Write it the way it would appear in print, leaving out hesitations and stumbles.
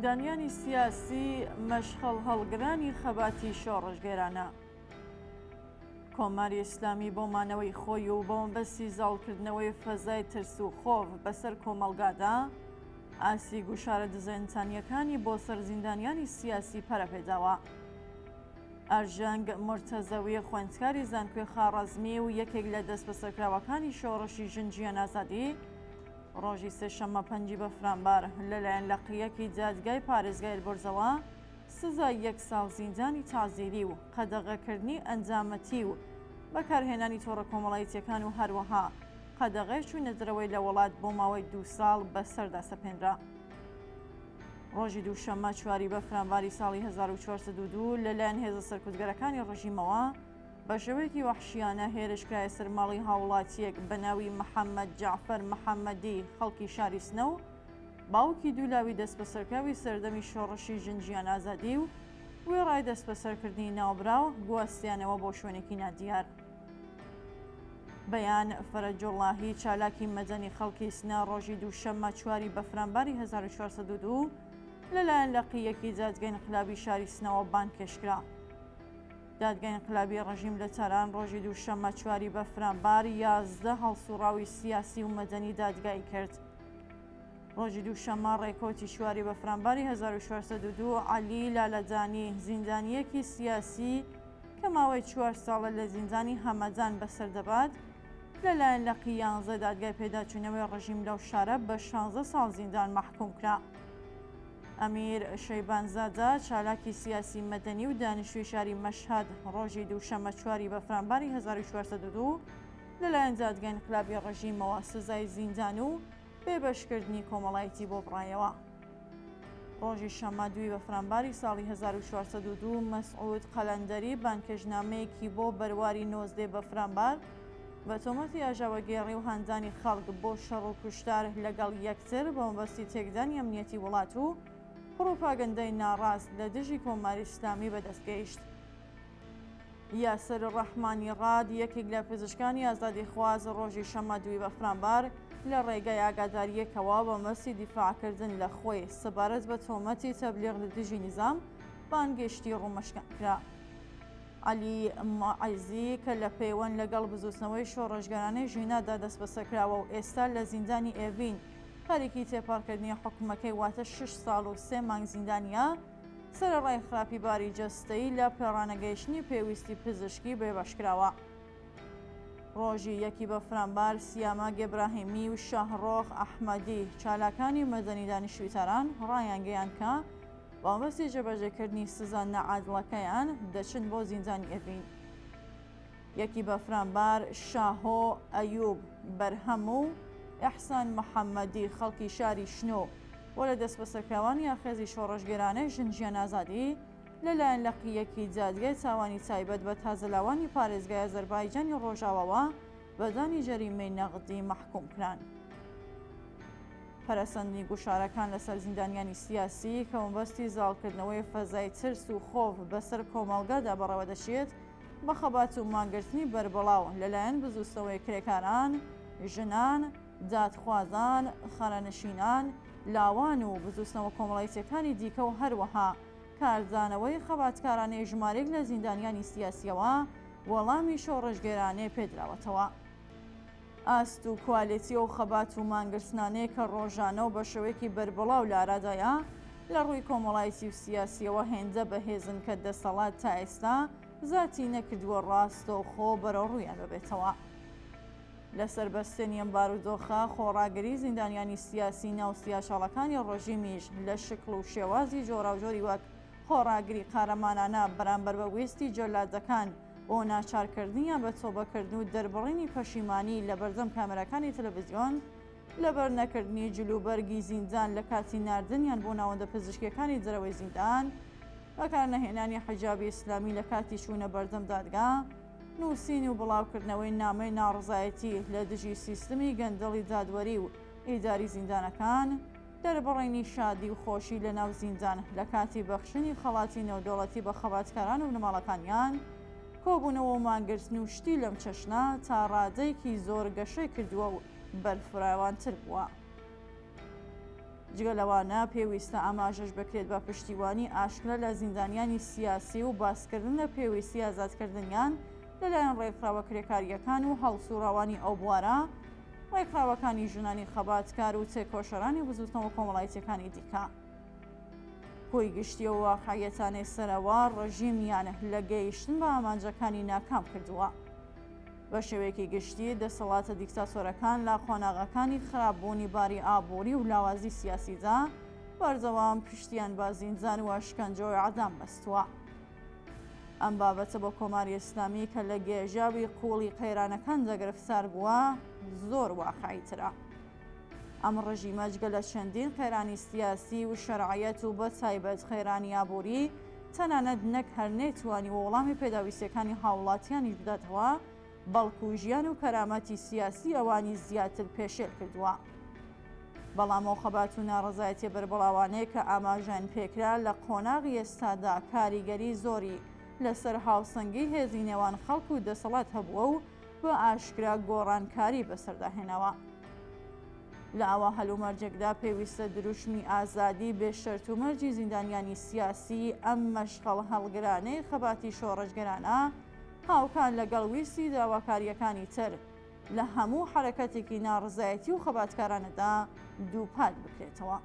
زیندانیانی سیاسی مەشخەڵ هەڵگرانی خەباتی شۆڕشگێرانە. کۆماری ئیسلامی بۆ مانەوەی خۆی و بە مەبەستی زاڵکردنەوەی فەزای ترس و خۆف بەسەر کۆمەڵگادا، ئاستی گوشارە دزەئینسانییەکانی بۆ سەر زیندانیانی سیاسی پەرەپێداوە. ئەرژەنگ مورتەزەوی خوێندکاری زانکۆی خاڕەزمی و یەکێک لە دەستبەسەرکراوەکانی شۆڕشی ژن ژیان ئازادی، ڕۆژی سێشەممە پەنجی بەفرانبار لەلایەن لقییەکی دادگای پارێزگای ئەلبۆرزەوە سزای یەک ساڵ زیندانی تەعزیری و قەدەغەکردنی ئەندامەتی و بەکارهێنانی تۆڕە کۆمەڵایتییەکان و هەروەها قەدەغەی چوونە دەرەوەی لە وڵات بۆ ماوەی دوو ساڵ بەسەردا سەپێنرا. ڕۆژی دووشەممە چواری بەفرانباری ساڵی 1402 لەلایەن هێزە سەرکوتگەرەکانی ڕژیمەوە بە شێوەیەکی وەحشیانە هێرش کرایە سەر ماڵی هاوڵاتییەک بە ناوی محەممەد جەعفەر محەممەدی خەڵکی شاری سنە و باوکی دوو لاوی دەستبەسەرکراوی سەردەمی شۆڕشی ژن ژیان ئازادی و وێڕای دەستبەسەرکردنی ناوبراو گواستیانەوە بۆ شوێنێکی نادیار. بەیان فەرەجوڵڵاهی چالاکی مەدەنی خەڵکی سنە ڕۆژی دووشەممە چواری بەفرانباری 1402 لەلایەن لقی یەکی دادگای ئینقلابی شاری سنەوە بانگهێشت کرا. دادگای ئینقلابی ڕژیم لە تاران ڕۆژی دووشەممە چواری بەفرانبار 11 هەڵسوڕاوی سیاسی و مەدەنی دادگایی کرد. ڕۆژی دووشەممە ڕێکەوتی چواری بەفرانباری 1402 عەلی لالەجانی زیندانییەکی سیاسی کە ماوەی چوار ساڵە لە زیندانی هەمەدان بەسەر دەبات، لەلایەن لقی یانزە دادگای پێداچوونەوەی ڕژیم لەو شارە بە شانزە ساڵ زیندان مەحکووم کرا. ئەمیر شەیبانزادە، چالاکی سیاسی مەدەنی و دانیشتووی شاری مەشهەد، ڕۆژی دووشەممە چواری بەفرانباری 1402 لەلایەن دادگای ئینقلابی ڕژیمەوە سزای زیندان و بێبەشکردنی کۆمەڵایەتی بۆ بڕایەوە. ڕۆژی شەممە دووی بەفرانباری ساڵی 1402 مەسعود قەلەندەری بانگهێشتنامەیەکی بۆ بەرواری نۆزدەی بەفرانبار بە تۆمەتی ئاژاوەگێڕی و هاندانی خەڵک بۆ شەڕ و کوشتار لەگەڵ یەکتر بە مەبەستی تێکدانی ئەمنیەتی وڵات و پڕوپاگەندەی ناڕاست لە دژی کۆماری ئیسلامی بەدەست گەیشت. یاسر ڕەحمانی ڕاد، یەکێک لە پزیشکانی ئازادیخواز ڕۆژی شەممە دووی بەفرانبار لە ڕێگای ئاگادارییەکەوە بە مەبەستی دیفاعکردن لە خۆی سەبارەت بە تۆمەتی تەبلیغ لە دژی نیزام بانگێشتی ڕوومەشکان کرا. عەلی موعزی کە لە پەیوەند لەگەڵ بزووتنەوەی شۆڕشگەرانەی ژینادا دەستبەسەر کراوە و ئێستا لە زیندانی ئێڤین خەریکی تێپەڕکردنی حوکمەکەی واتە شەش ساڵ و سێ مانگ زیندانییە، سەرەڕای خراپی باری جەستەیی لە پێڕانەگەیشتنی پێویستی پزیشکی بێبەشکراوە. ڕۆژی یەکی بەفرانبار سیامەک ئیبراهیمی و شاهڕۆخ ئەحمەدی چالاکانی مەدەنی دانیشتووی تاران ڕایانگەیاند کە بە مەبەستی جێبەجێکردنی سزا ناعادڵەکەیان دەچن بۆ زیندانی ئێڤین. یەکی بەفرانبار شاهۆ ئەیوب بەرهەم و ئیحسان محەممەدی خەڵکی شاری شنۆ و لە دەستبەسەرکراوانی ئاخێزی شۆڕشگێرانەی ژن ژیان ئازادی لەلایەن لقی یەکی دادگای تاوانی تایبەت بە تازەلاوانی پارێزگای ئازەربایجانی ڕۆژاواوە بە دانی جەریمەی نەغدی مەحکووم کران. پەرەسەندنی گوشارەکان لەسەر زیندانیانی سیاسی کە مەبەستی زاڵکردنەوەی فەزای ترس و خۆف بەسەر کۆمەڵگادا بەڕێوەدەچێت، بە خەبات و مانگرتنی بەربڵاو لەلایەن بزووتنەوەی کرێکاران، ژنان، دادخوازان، خانەنشینان، لاوان و بزووتنەوە کۆمەڵایتییەکانی دیکە و هەروەها کاردانەوەی خەباتکارانەی ژمارەیەک لە زیندانیانی سیاسییەوە وەڵامی شۆڕشگێرانەی پێدراوەتەوە. ئاست و کوالێتی ئەو خەبات و مانگرتنانەی کە ڕۆژانە و بە شێوەیەکی بەربڵاو لە ئارادایە، لە ڕووی کۆمەڵایەتی و سیاسییەوە هێندە بەهێزن کە دەسەڵات تا ئێستا زاتی نەکردووە ڕاستەوخۆ بەرەوڕوویان ببێتەوە. لەسەر بەستێنی ئەم بارودۆخە، خۆڕاگری زیندانیانی سیاسی ناو سیاچاڵەکانی ڕژیمیش لە شکڵ و شێوازی جۆراوجۆری وەک خۆڕاگری قارەمانانە بەرامبەر بە ویستی جەلادەکان بۆ ناچارکردنیان بە تۆبەکردن و دەربڕینی پەشیمانی لە بەردەم کامێراکانی تەلەڤزیۆن، لەبەر نەکردنی جلوبەرگی زیندان لە کاتی ناردنیان بۆ ناوەندە پزیشکیەکانی دەرەوەی زیندان، بەکارنەهێنانی حیجابی ئیسلامی لە کاتی چوونە بەردەم دادگا، نووسین و بڵاوکردنەوەی نامەی ناڕەزایەتی لە دژی سیستمی گەندەڵی دادوەری و ئیداری زیندانەکان، دەربڕینی شادی و خۆشی لە ناو زیندان لە کاتی بەخشینی خەڵاتی نێودەوڵەتی بە خەباتکاران و بنەماڵەکانیان، کۆبوونەوە و مانگرتن و شتی لەم چەشنە تا ڕادەیەکی زۆر گەشەی کردووە و بەرفراوانتر بووە. جگە لەوانە پێویستە ئاماژەش بکرێت بە پشتیوانی ئاشکرا لە زیندانیانی سیاسی و باسکردن لە پێویستی ئازادکردنیان لەلایەن ڕێکخراوە کرێکارییەکان و هەڵسوڕاوانی ئەو بوارە، ڕێکخراوەکانی ژنانی خەباتکار و تێکۆشەرانی بزوتنەوە کۆمەڵایتیەکانی دیکە. کۆی گشتی ئەو واقعیەتانەی سەرەوە ڕژیمیان لە گەیشتن بە ئامانجەکانی ناکام کردووە. بە شێوەیەکی گشتی دەسەڵاتە دیکتاتۆرەکان لە قۆناغەکانی خراپبوونی باری ئابووری و لاوازی سیاسیدا بەردەوام پشتیان بە زیندان و ئەشکەنجە و ئیعدام بەستووە. ئەم بابەتە بۆ کۆماری ئیسلامی کە لە گێژاوی قووڵی قەیرانەکاندا گرفتار بووە، زۆر واقعیترە. ئەم ڕژیمە جگە لە چەندین قەیرانی سیاسی و شەرعیەت و بە تایبەت قەیرانی ئابووری، تەنانەت نەک هەر نەیتوانیوە وەڵامی پێداویستیەکانی هاوڵاتیانیش بداتەوە، بەڵکو ژیان و کەرامەتی سیاسی ئەوانی زیاتر پێشێل کردووە. بەڵام ئەو خەبات و ناڕەزایەتیە بەربڵاوانەی کە ئاماژەیان پێکرا لە قۆناغی ئێستادا کاریگەری زۆری لەسەر هاوسەنگی هێزی نێوان خەڵک و دەسەڵات هەبووە و بە ئاشکرا گۆڕانکاری بەسەردا هێناوە. لە ئاوا هەلومەرجێکدا پێویستە دروشمی ئازادی بێ شەرت و مەرجی زیندانیانی سیاسی ئەم مەشخەڵ هەڵگرانەی خەباتی شۆڕشگەرانە هاوکات لەگەڵ ویستی داواکارییەکانی تر لە هەموو حەرەکەتێکی ناڕزایەتی و خەباتکارانەدا دووپات بکرێتەوە.